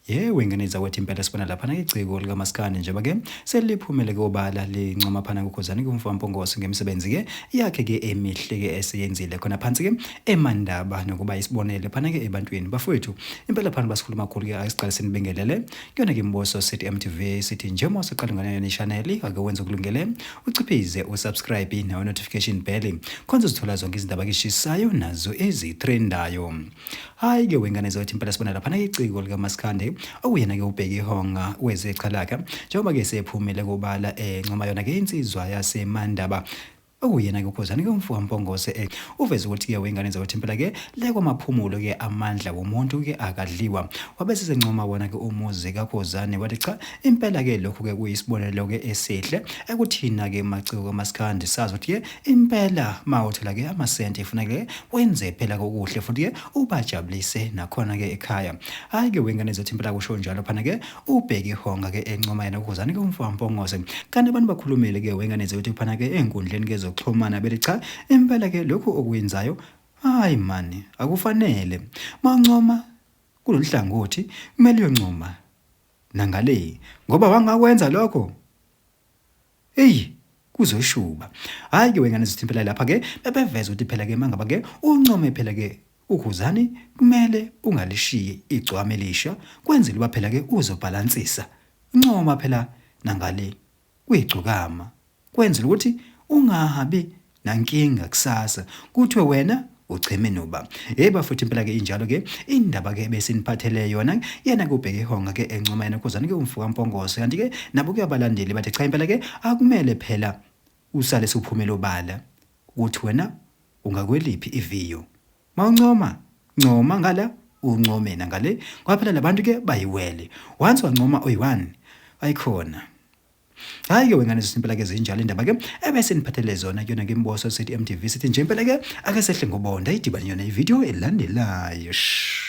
Yewe ngane zakwethu, impela sibona laphana iciko likaMaskandi njengoba ke seliphumele kobala lincoma phana kuKhuzani kumfo Mpongose ngemisebenzi ke yakhe ke emihle ke eseyenzile khona phansi ke eMandaba nokuba isibonele phana ke ebantwini bafowethu. Impela phana basikhuluma kakhulu ke, asiqale sinibingelele kuyona ke Mboso sithi MTV, sithi njengoba usuqala ngane yona channel, ake wenze ukulungele uciphize usubscribe nawe notification bell khonze uzithola zonke izindaba kishisayo nazo ezitrendayo. Hayi ke wengane zothi, impela sibona laphana iciko likaMaskandi okuyena ke uBheki Ihonga weZechalakha njengoba ke sephumile kubala encoma yona ke insizwa yaseMandaba okuyena ke uKhuzani ke umfo kaMpongose. Uveze ukuthi ke wengane zokuthi impela ke le kwamaphumulo ke amandla womuntu ke akadliwa. Wabe sesencoma wona ke umuzi kaKhuzani, wathi cha, impela ke lokhu ke kuyisibonelo ke esihle ekuthina ke maciko kaMaskandi sazi ukuthi ke impela mawuthola ke amasenti ifuna ke wenze phela kokuhle futhi ke ubajabulise nakhona ke ekhaya. Hayi ke wengane zothi, impela kusho njalo phana ke uBheki Ihonga ke encoma yena uKhuzani ke umfo kaMpongose. Kanti abantu bakhulumile ke wengane zothi phana ke enkundleni ke zokuxhumana, bethi cha, impela ke lokhu okwenzayo, hayi mani, akufanele. Mancoma kulolu hlangothi kumele uyoncoma nangale, ngoba wangakwenza lokho, eyi, kuzoshuba. Hhayi ke wengane zithi, impela lapha ke bebeveza ukuthi phela ke mangaba ke uncome phela ke uKhuzani, kumele ungalishiyi igcwame elisha, kwenzela uba phela ke uzobhalansisa, ncoma phela nangale kwigcokama, kwenzela ukuthi ungabi nankinga kusasa kuthiwe wena ucheme noba. Hey bafuthu, impela ke injalo ke indaba ke besiniphathele yona, yena ke uBheke Ihonga ke encoma yena Khuzani ke umfo kaMpongose. Kanti ke nabo ke abalandeli bathi cha, impela ke akumele phela usale suphumela obala ukuthi wena ungakweliphi iviyo. Mawuncoma, ncoma ngala, uncome nangale, ngoba phela labantu ke bayiwele, once wancoma oyi-one ayikhona. Hayi ke wengane, impela ke zinjalo indaba ke ebese niphathele zona kuyona ke Mboso sithi MTV. Sithi nje impela ke ake sehle ngobonda, idibane yona ivideo elandelayo. Shh.